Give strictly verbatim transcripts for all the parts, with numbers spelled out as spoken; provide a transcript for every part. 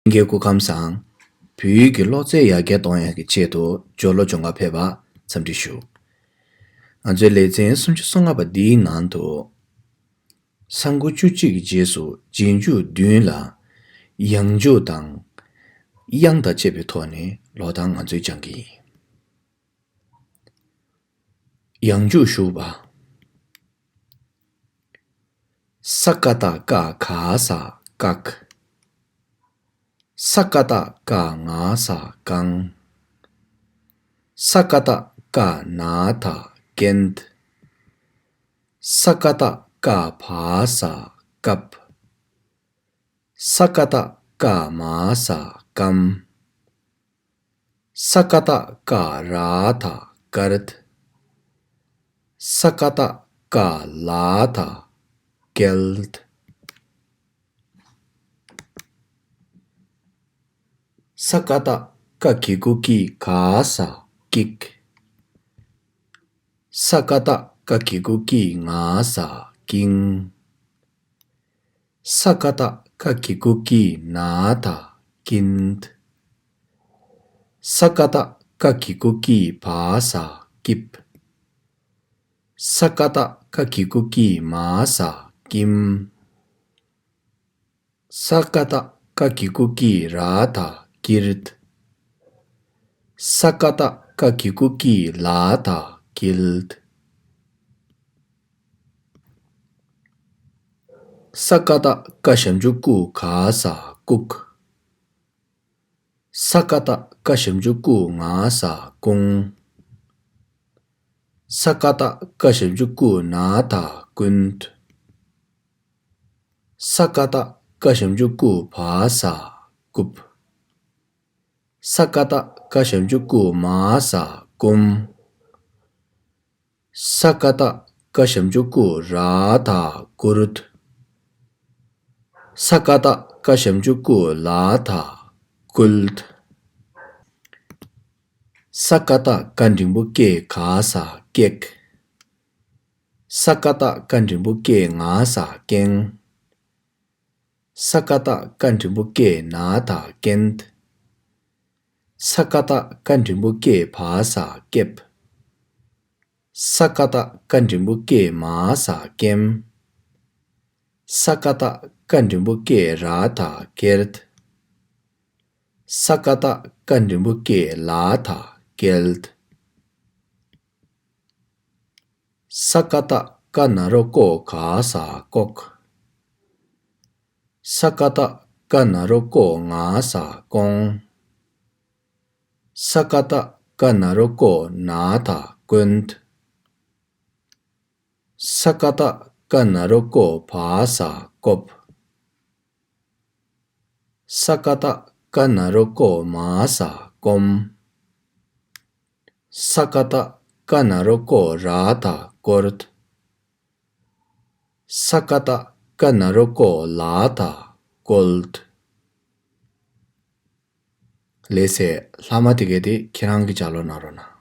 ལྷན་རྒྱས་སྐུ་ཁམས་བཟང་། བོད་ཡིག་གི་ཀློག་རྩལ་ཡར་རྒྱས་གཏོང་ཡག་གི་ཆེད་དུ་ཇོ་ལོ་ཇོ་ང་ཕེབས་པ་འཚམས་འདྲི་ཞུ། ང་ཚོའི་ལེ་ཚན་སུམ་ཅུ་སོ་ལྔ་པ་འདིའི་ནང་དུ། ས་མགོ་བཅུ་གཅིག་གི་རྗེས་སུ་རྗེས་འཇུག་བདུན་ལ། ཡང་འཇུག་དང་། དབྱངས་དང་བཅས་པའི་ཐོག་ནས་ཀློག་སྟངས་ང་ཚོས་སྦྱང་གི་ཡིན། ཡང་འཇུག་ཞུགས་པ། ས་ཀ་བཏགས་སྐ་ག་ས་སྐག་ས་ཀ་བཏགས་སྐ་ང་ས་སྐང་། ས་ཀ་བཏགས་སྐ་ན་ད་སྐན། ས་ཀ་བཏགས་སྐ་བ་ས་སྐབས། ས་ཀ་བཏགས་སྐ་མ་ས་སྐམ། ས་ཀ་བཏགས་སྐ་ར་ད་སྐར། ས་ཀ་བཏགས་སྐ་ལ་ད་སྐལ། ས་ཀ་བཏགས་སྐ་གི་གུ་གི་ག་ས་སྐིག་ས་ཀ་བཏགས་སྐ་གི་གུ་གི་ང་ས་སྐིང་། ས་ཀ་བཏགས་སྐ་གི་གུ་གི་ན་ད་སྐིན། ས་ཀ་བཏགས་སྐ་གི་གུ་གི་བ་ས་སྐིབ། ས་ཀ་བཏགས་སྐ་གི་གུ་གི་མ་ས་སྐིམ། ས་ཀ་བཏགས་སྐ་གི་གུ་གི་ར་ད་སྐིར། ས་ཀ་བཏགས་སྐ་གི་གུ་གི་ལ་ད་སྐིལ། ས་ཀ་བཏགས་སྐ་ཞབས་ཀྱུ་སྐུ་ག་ས་སྐུག་ས་ཀ་བཏགས་སྐ་ཞབས་ཀྱུ་སྐུ་ང་ས་སྐུང་། ས་ཀ་བཏགས་སྐ་ཞབས་ཀྱུ་སྐུ་ན་ད་སྐུན། ས་ཀ་བཏགས་སྐ་ཞབས་ཀྱུ་སྐུ་བ་ས་སྐུབ། ས་ཀ་བཏགས་སྐ་ཞབས་ཀྱུ་སྐུ་མ་ས་སྐུམ། ས་ཀ་བཏགས་སྐ་ཞབས་ཀྱུ་སྐུ་ར་ད་སྐུར། ས་ཀ་བཏགས་སྐ་ཞབས་ཀྱུ་སྐུ་ལ་ད་སྐུལ། ས་ཀ་བཏགས་སྐ་འགྲེང་བུ་སྐེ་ག་ས་སྐེག་ས་ཀ་བཏགས་སྐ་འགྲེང་བུ་སྐེ་ང་ས་སྐེང་། ས་ཀ་བཏགས་སྐ་འགྲེང་བུ་སྐེ་ན་ད་སྐེན། ས་ཀ་བཏགས་སྐ་འགྲེང་བུ་སྐེ་བ་ས་སྐེབ། ས་ཀ་བཏགས་སྐ་འགྲེང་བུ་སྐེ་མ་ས་སྐེམ། ས་ཀ་བཏགས་སྐ་འགྲེང་བུ་སྐེ་ར་ད་སྐེར། ས་ཀ་བཏགས་སྐ་འགྲེང་བུ་སྐེ་ལ་ད་སྐེལ། ས་ཀ་བཏགས་སྐ་ན་རོ་སྐོ་ག་ས་སྐོག་ས་ཀ་བཏགས་སྐ་ན་རོ་སྐོ་ང་ས་སྐོང་། ས་ཀ་བཏགས་སྐ་ན་རོ་སྐོ་ན་ད་སྐོན། ས་ཀ་བཏགས་སྐ་ན་རོ་སྐོ་བ་ས་སྐོབ། ས་ཀ་བཏགས་སྐ་ན་རོ་སྐོ་མ་ས་སྐོམ། ས་ཀ་བཏགས་སྐ་ན་རོ་སྐོ་ར་ད་སྐོར། ས་ཀ་བཏགས་སྐ་ན་རོ་སྐོ་ལ་ད་སྐོལ། ལགས་སེ། ལྷག་མ་དེ་གས་དེ་ཁྱེད་རང་གིས་ལྗགས་ཀློག་གནང་རོགས་གནང་།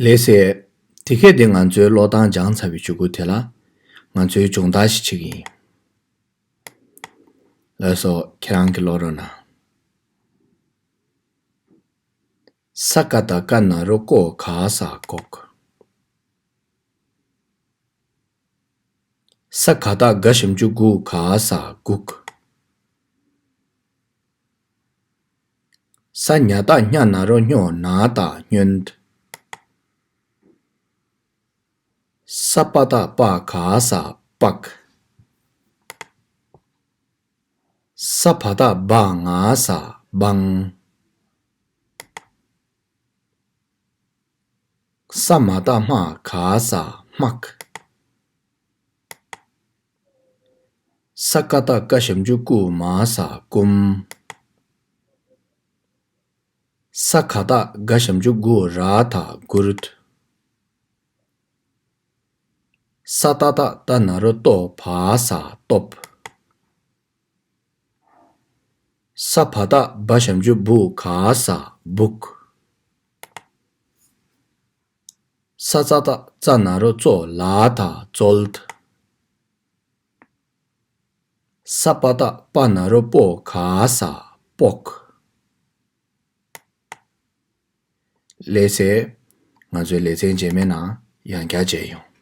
ལགས་སེ། དེ་གས་དེ་ང་ཚོའི་ཀློག་སྟངས་སྦྱངས་ཚར་བའི་གཞུག་གུ་དེ་ལ་ང་ཚོའི་སྦྱོང་བརྡར་ཞིག་བྱེད་ཀྱི་ཡིན། ལགས་སོ། ཁྱེད་རང་གིས་ཀློག་རོགས་གནང་། ས་ཀ་བཏགས་སྐ་ན་རོ་སྐོ་ག་ས་སྐོག་ས་ག་བཏགས་སྒ་ཞབས་ཀྱུ་སྒུ་ག་ས་སྒུག་ས་ཉ་བཏགས་སྙ་ན་རོ་སྙོ་ན་ད་སྙོན། ས་པ་བཏགས་སྤ་ག་ས་སྤག་ས་བ་བཏགས་སྦ་ང་ས་སྦང་། ས་མ་བཏགས་སྨ་ག་ས་སྨག་ས་ཀ་བཏགས་སྐ་ཞབས་ཀྱུ་སྐུ་མ་ས་སྐུམ། ས་ག་བཏགས་སྒ་ཞབས་ཀྱུ་སྒུ་ར་ད་སྒུར། ས་ཏ་བཏགས་སྟ་ན་རོ་སྟོ་བ་ས་སྟོབ། ས་བ་བཏགས་སྦ་ཞབས་ཀྱུ་སྦུ་ག་ས་སྦུག་ས་ཙ་བཏགས་ཙ་ན་རོ་ཙོ་ལ་ད་ཙོལ། ས་པ་བཏགས་སྤ་ན་རོ་སྤོ་ག་ས་སྤོག་ལགས་སེ། ང་ཚོའི་ལེ་ཚན་རྗེས་མའི་ནང་ཡང་བསྐྱར་མཇལ་ཡོང་།